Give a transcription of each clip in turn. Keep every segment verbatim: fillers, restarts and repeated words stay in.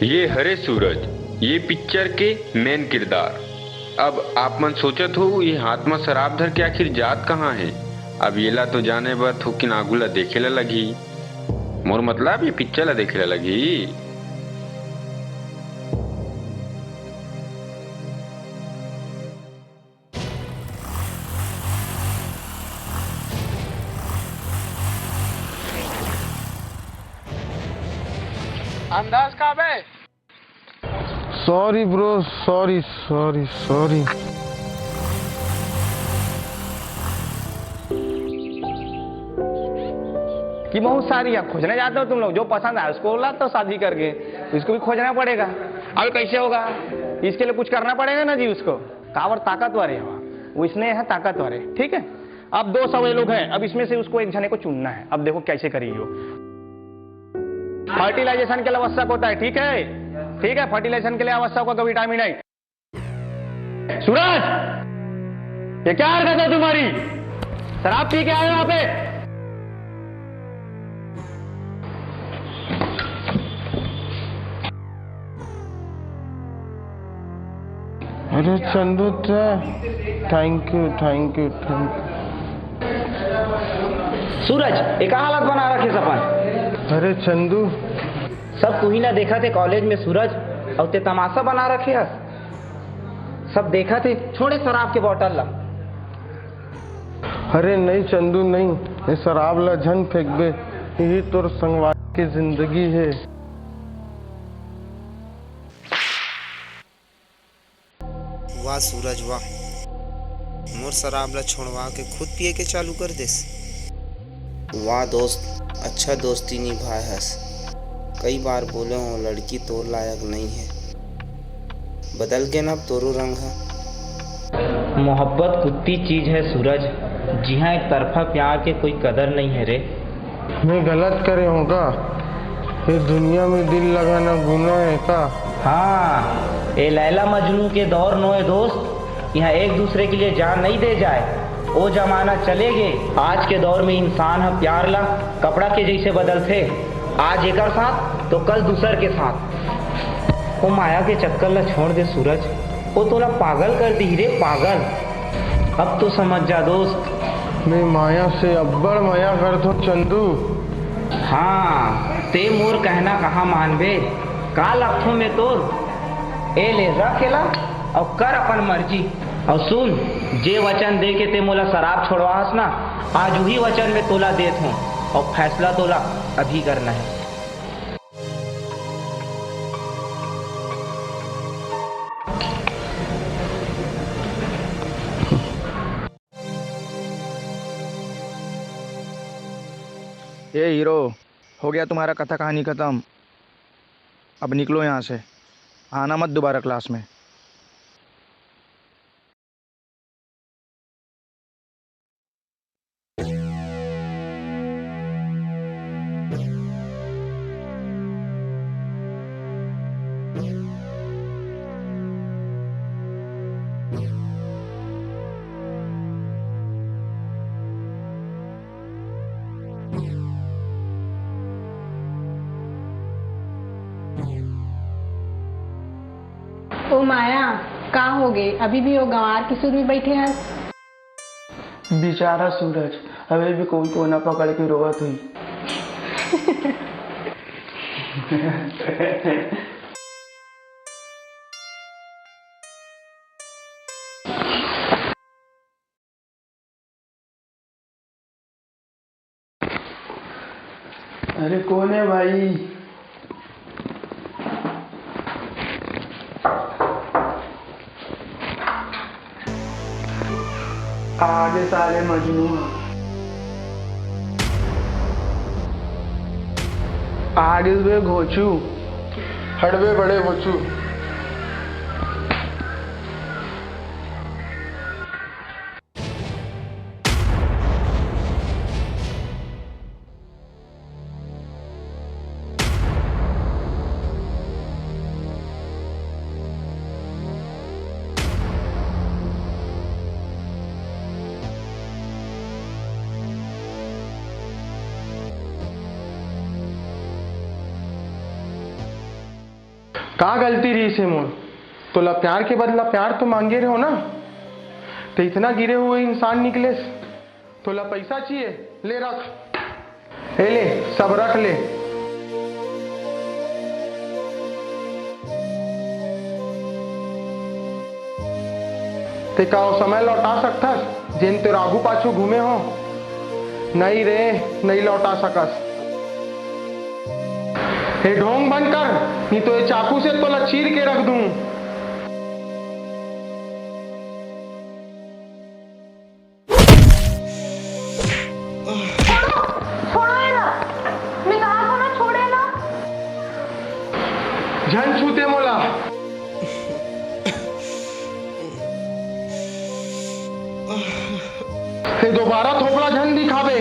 ये हरे सूरज, ये पिक्चर के मेन किरदार। अब आप मन सोचत हो, ये हाथ म शराब धर के आखिर जात कहाँ हे? अब येला तो जाने बर थोकिन आगू ला देखे ला लगही। मोर मतलब, ये पिक्चर ला देखे ला लगही। अंदाज का बे? Sorry bro, sorry, sorry, sorry. कि बहुत सारी, यहाँ खोजने जाते हो तुम लोग, जो पसंद आए उसको लाते हो शादी करके, इसको भी खोजना पड़ेगा। अब कैसे होगा? इसके लिए कुछ करना पड़ेगा ना जी उसको। कावर ताकतवर है वहाँ, वो इसने है ताकतवर है, ठीक है। अब दो सवै लोग हैं, अब इसमें से उसको एक जने को चुनना है। अब देखो कैसे करेगी वो। फर्टिलाइजेशन के लिए आवश्यक होता है, ठीक है, ठीक है, फर्टिलाइजेशन के लिए आवश्यक होता है विटामिन आई। सूरज, ये क्या हरकत है तुम्हारी? शराब पी के आए हो यहाँ पे? अरे Chandu, thank you, thank you, thank you. Suraj, ये का हालत बना रखे अपन? अरे चंदू, सब तू ही ना देखा थे कॉलेज में सूरज, और ते तमाशा बना रखे है। सब देखा थे, छोड़े शराब के बोतल ला। अरे नहीं चंदू, नहीं, ये शराब ला झन फेंकबे, यही तोर संगवारी के जिंदगी है। वाह सूरज वाह, मोर शराब ला छोड़वा के खुद पिए के चालू कर देस। वाह दोस्त, अच्छा दोस्ती निभाए हस। कई बार बोले हो लड़की तोर लायक नहीं है, बदल के ना अब तोरो रंग है। मोहब्बत कुत्ती चीज है सूरज, जिहाँ एक तरफा प्यार के कोई कदर नहीं है रे। मैं गलत करे हों का? ये दुनिया में दिल लगाना गुनाह है का? हाँ, ये लैला मजनू के दौर नोए दोस्त, यहाँ एक दूसरे के लिए जान नहीं दे जाए। वो जमाना चले गए। आज के दौर में इंसान ह प्यार ला कपड़ा के जैसे बदलथे। आज एकर साथ तो कल दूसर के साथ। वो माया के चक्कर ला छोड़ दे सूरज, वो तोला पागल कर दी रे पागल। अब तो समझ जा दोस्त। मैं माया से अब्बड़ मया करथों चंदू। हाँ, ते मोर कहना कहाँ मानबे? का लगथों मैं तोर? ए ले, रख एला अउ कर अपन मर्जी। अउ सुन, जे वचन दे के ते मोला शराब छोड़वाहस ना, आज उही वचन मैं तोला देत हों, अउ फैसला तोला अभी करना है। ए हीरो, हो गया तुम्हारा कथा कहानी खत्म। अब निकलो यहाँ से, आना मत दोबारा क्लास में। ओ माया, का होगे? अभी भी ओ गंवार के सुर में बइठे हस? बिचारा सूरज अभी भी कोई कोना पकड़ के रोवत हुई। अरे कौन है भाई? आगे साले मजनू। आगे बे घोचू। हट बे बड़े घोचू। का गलती रहिस हे मोर? तोला प्यार के बदला प्यार तो मांगे रहो ना, तो इतना गिरे हुए इंसान निकलेस। तोला पैसा चाहिए, ले रख। ए ले, सब रख ले। ते का ओ समय लौटा सकथस, जेन तोर आगू पाछू घूमे हो? नहीं रे, नहीं लौटा सकस। ए ढोंग बंद कर, नहीं तो ये चाकू से तोला चीर के रख दूं। छोड़ो, छोड़ो एला। मैं कहा था ना, छोड़े ना। झन छूते मोला। हे दोबारा थोपड़ा झन दिखाबे।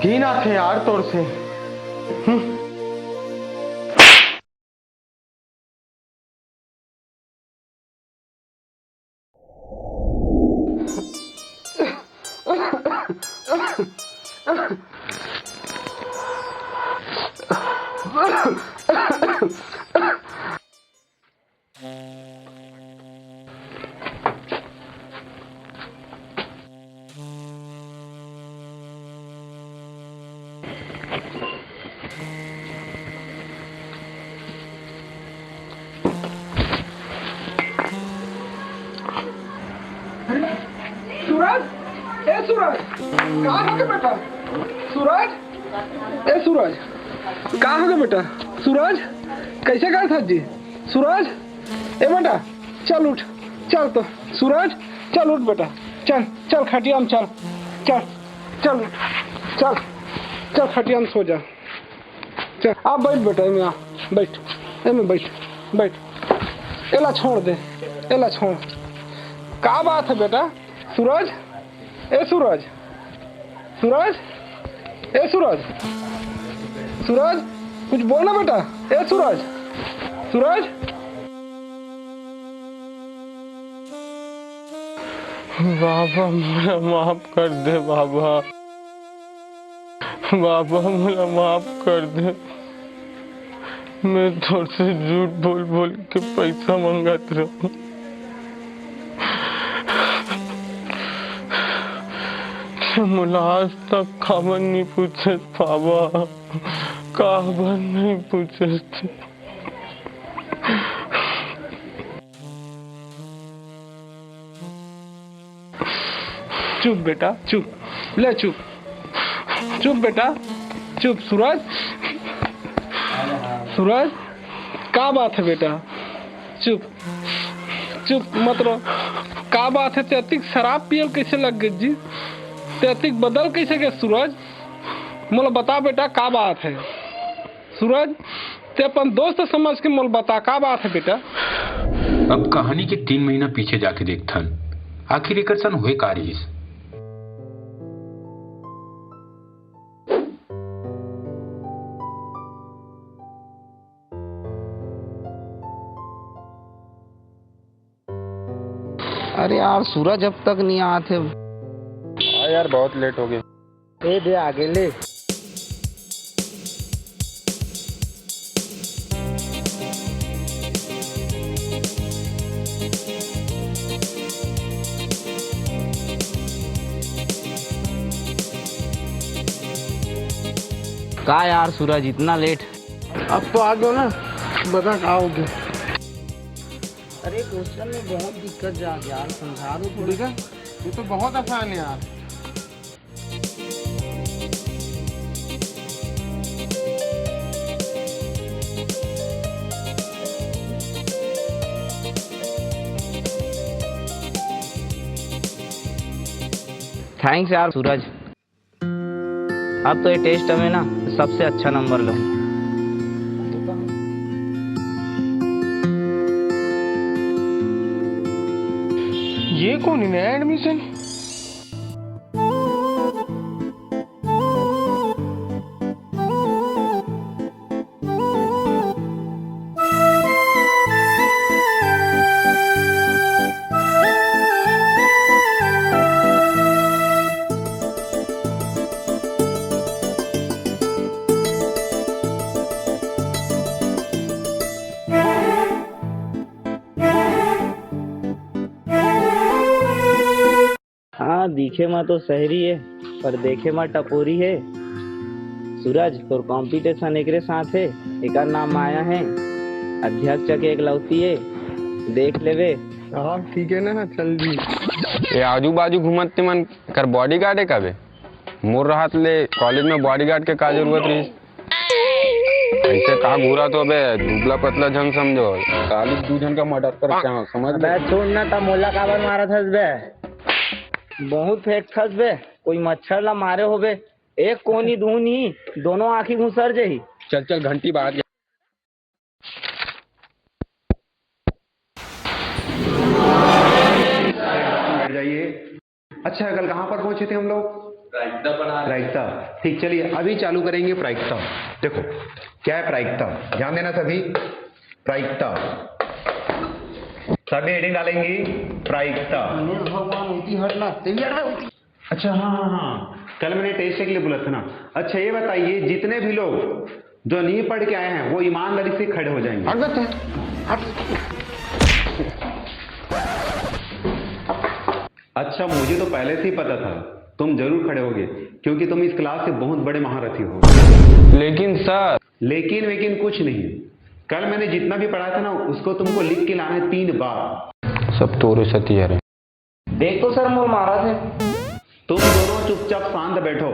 घिन आथे यार तोर से। हम्म। सूरज, ए सूरज, का हो गे बेटा? सूरज, ए सूरज, का हो गे बेटा? सूरज, कैसे गए था जी? सूरज, ए बेटा, चल उठ, चल तो। सूरज, चल उठ बेटा, चल, चल खटिया में चल, चल, चल उठ, चल, चल खटिया में सो जा। चल, आ बैठ बेटा, एमे आ, बैठ, एमे बैठ, बैठ। एला छोड़ दे, एला छोड़। का बात है बेटा? सूरज, ए सूरज, सूरज, ए सूरज, सूरज, कुछ बोल ना बेटा। ए सूरज, सूरज। बाबा, मोला माफ कर दे बाबा। बाबा, मोला माफ कर दे। मैं तोर से झूठ बोल बोल के पैसा मंगत रहूं। ते मोला आज तक काबर नहीं पूछे बाबा? काबर नहीं पूछे? चुप बेटा, चुप। ले चुप। चुप बेटा, चुप। सूरज, सूरज, का बात है बेटा? चुप, चुप मत रो। का बात है? ते अतिक शराब पियल कैसे लग गे जी? ते अतिक बदल कैसे गे सूरज? मोला बता बेटा, का बात है? सूरज, ते अपन दोस्त समझ के मोला बता, का बात है बेटा? अब कहानी के तीन महीना पीछे जाके देखथन, आखिर एकर संग होए का रिहिस। अरे यार, सूरज अब तक नहीं आत हे। हाँ यार, बहुत लेट हो गया। ए दे आगे ले। का यार सूरज, इतना लेट? अब तो आ गयो ना, बता का हो गया। अरे क्वेश्चन में बहुत दिक्कत जा यार, समझा दो थोड़ी। देखा, ये तो बहुत आसान है यार। थैंक्स यार सूरज। अब तो ये टेस्ट में ना सबसे अच्छा नंबर लूँ। ये कौन है, नया एडमिशन? हाँ, दिखे म तो शहरी हे, पर देखे म टपोरी हे। सूरज, तोर कॉम्पिटिशन एकरे साथ हे, एकर नाम माया हे, अध्यक्ष के एकलौती हे, देख लेबे। हाँ, ठीक है ना, चल दी। ये आजू बाजू घूमत ते मन कर बॉडीगार्ड हे का बे? मोर रहत ले कॉलेज में बॉडीगार्ड के का जरूरत रहिस? ऐसे का घूरा तो बे, दुबला पतला झन समझो, काली दू झन का मर्डर कर, हाँ। क्या समझ अबे ले? छोड़ ना, त मोला काबर मारत हस बे? बहुत फेंकथस बे, कोई मच्छर ला मारे होबे, एक कोनी धुन ही, दोनों आँखी घुसर जही। चल चल घंटी बाहर जा। बैठ जाइए। अच्छा, कल कहाँ पर पहुंचे थे हम लोग? प्रायिकता पढ़ा रहे। प्रायिकता। ठीक, चलिए अभी चालू करेंगे प्रायिकता। देखो क्या है प्रायिकता, ध्यान देना सभी। प्रायिकता, सभी हेडिंग डालेंगी। प्रायिकता। गणेश भगवान होती हट ना, तेरी हट ना होती। अच्छा, हाँ हाँ हाँ, कल मैंने टेस्ट के लिए बोला था ना। अच्छा, ये बताइए, जितने भी लोग जो नहीं पढ़ के आए हैं, वो ईमानदारी से खड़े हो जाएंगे। हट बे, हट। अच्छा, मुझे तो पहले से ही पता था तुम जरूर खड़े होगे, क्योंकि तुम इस क्लास के बहुत बड़े महारथी हो। लेकिन सर। लेकिन वेकिन कुछ नहीं। कल मैंने जितना भी पढ़ाया था ना, उसको तुमको लिख के लाना है तीन बार। सब तोरे सती हरे। देख तो सर, मोर मारा थे। तुम दोनों चुपचाप शांत बैठो।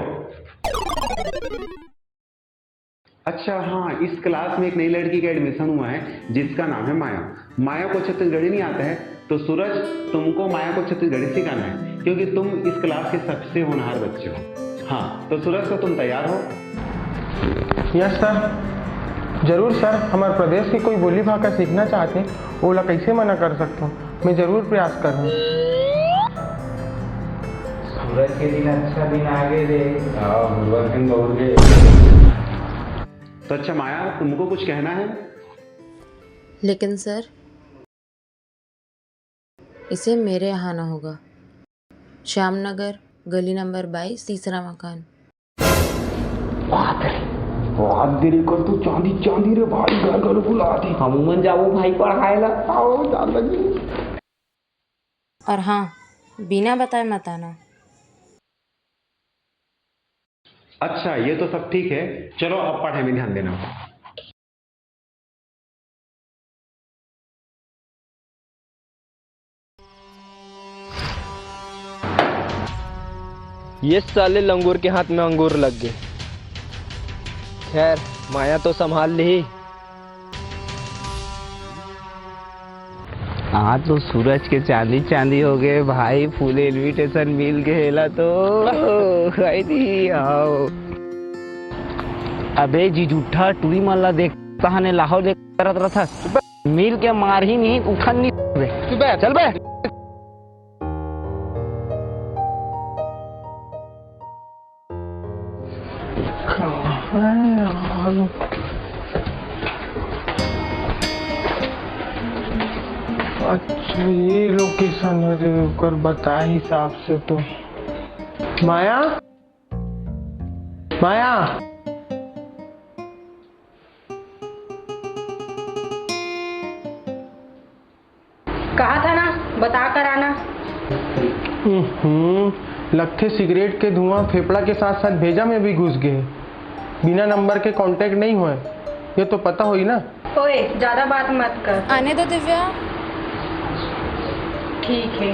अच्छा हाँ, इस क्लास में एक नई लड़की का एडमिशन हुआ है जिसका नाम है माया। माया को छत्तीसगढ़ी नहीं आता है, तो सूरज, तुमको माया को छत्तीसगढ़ी सिखाना है क्योंकि तुम इस क्लास के सबसे होनहार बच्चे हो। हाँ, तो सूरज, तो तुम तैयार हो? यस सर, जरूर सर। हमारे प्रदेश की कोई बोली भाखा सीखना चाहते, ओला कैसे मना कर सकता हूँ? मैं जरूर प्रयास करूँ। सूरज के दिन अच्छा दिन आ गए रे। हाँ, गुरुवार दिन तो उठ गए। तो अच्छा माया, तुमको कुछ कहना है? लेकिन सर, इसे मेरे यहाँ आना होगा। श्याम नगर, गली नंबर बाईस, तीसरा मकान। बात रे, बात दे रे कर तू, चांदी चांदी रे भाई, घर घर बुला दे। हम मन जाबो भाई पढ़ाए ला। आओ दादा जी। और हाँ, बिना बताए मत आना। अच्छा, ये तो सब ठीक है, चलो अब पढ़ाई में ध्यान देना। ये साले लंगूर के हाथ में अंगूर लग गए। खैर, माया तो संभाल ली। आज तो सूरज के चांदी चांदी हो गए भाई, फुल इनविटेशन मिल गए ला तो। हाय दी, आओ। अबे जी जूठा टुरी मन ला देख, तहाने लाहौर देख करत रथस। मिल के मारही नहीं, उठन नहीं बे। चल बे। अच्छा, ये लोकेशन है रे, ओकर बताए हिसाब से तो। माया, माया। कहा था ना, बता कर आना। हम्म, लगथे सिगरेट के धुआं फेफड़ा के साथ साथ भेजा में भी घुस गए। बिना नंबर के कांटेक्ट नहीं होए, ये तो पता होई ना। ओए, ज्यादा बात मत कर। आने दो दिव्या। ठीक है,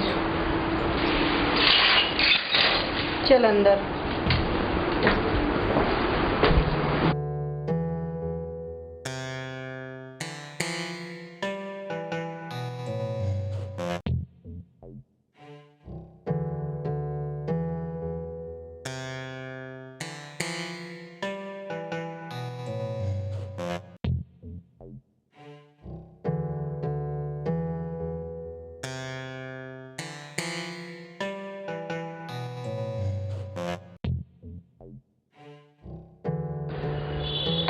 चल अंदर।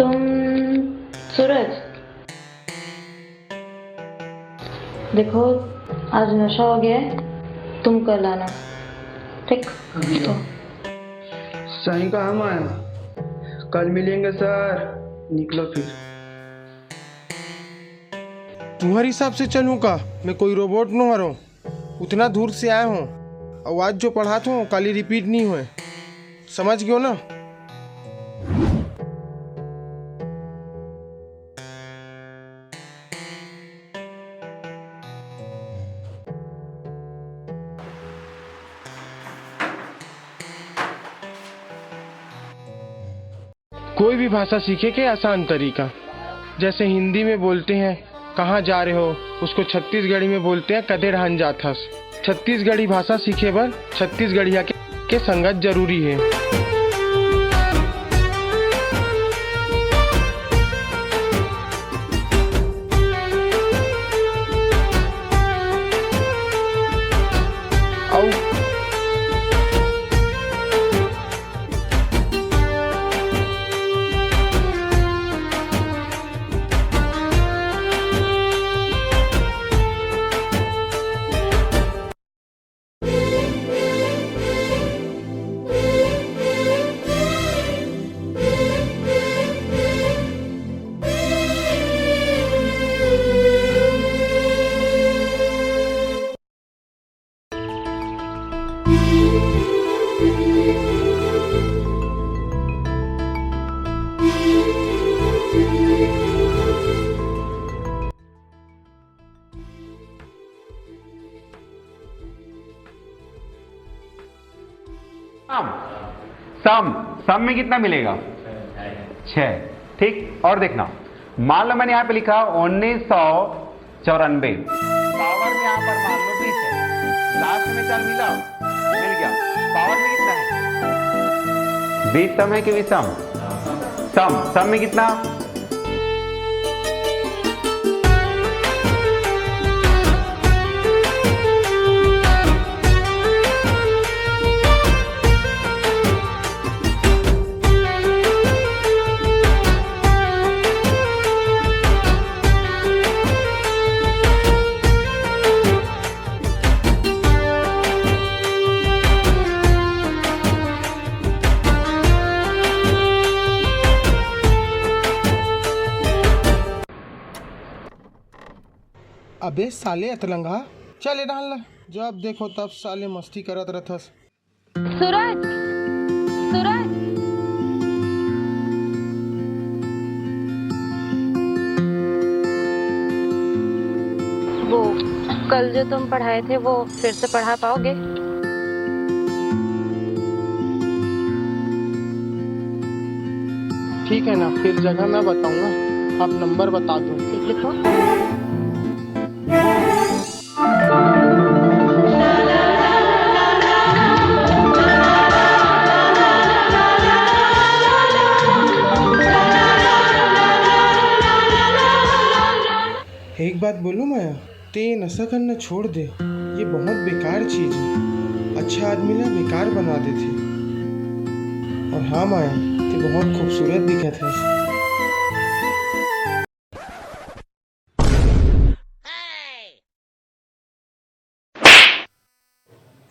तुम सूरज, देखो, आज नशा हो गया है, तुम कल आना, ठीक? अभी आओ। सही कहा माया, कल मिलेंगे सर, निकलो फिर। तुम्हारे हिसाब से चलूँ का? मैं कोई रोबोट नो हरो। उतना दूर से आए हों, अउ आज जो पढ़ात हों, काली रिपीट नहीं होए। समझ गयो ना? कोई भी भाषा सीखे के आसान तरीका, जैसे हिंदी में बोलते हैं, "कहाँ जा रहे हो?" उसको छत्तीसगढ़ी में बोलते हैं, "कदे रहन जात हस?" छत्तीसगढ़ी भाषा सीखे बर छत्तीसगढ़िया के, के संगत जरूरी है। अउ सम, सम, सम में कितना मिलेगा? छह। ठीक, और देखना, मान लो मैंने यहाँ पे लिखा उन्नीस सौ चौरानबे। पावर में यहाँ पर मान लो बीस है, लास्ट में चार मिला, मिल गया। पावर में कितना है? बीस सम है कि विषम? सम, सम में कितना? अबे साले अतलंगा, चल ए डाल ला। जब देखो तब साले मस्ती करत रहथस। सूरज, सूरज। वो कल जो तुम पढ़ाए थे, वो फिर से पढ़ा पाओगे? ठीक है ना, फिर जगह मैं बताऊंगा, आप नंबर बता दो। ठीक, लिखो। एक बात बोलूं माया, ते नशा करना छोड़ दे, ये बहुत बेकार चीज है, अच्छा आदमी ला बेकार बना देथे। और हाँ माया, ते बहुत खूबसूरत दिखत है।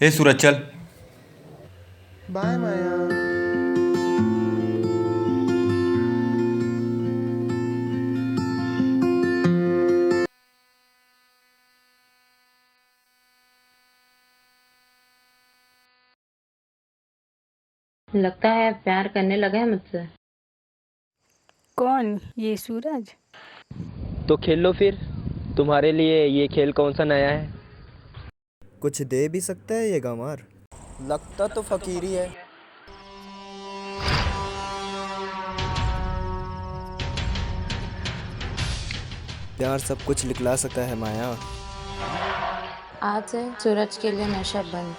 ए सूरज, चल। बाय माया। लगता है प्यार करने लगा है मुझसे। कौन, ये सूरज? तो खेल लो फिर, तुम्हारे लिए ये खेल कौन सा नया है? कुछ दे भी सकता है ये गंवार? लगता तो फकीरी है। प्यार सब कुछ लिखला सकता है माया। आज से सूरज के लिए नशा बंद।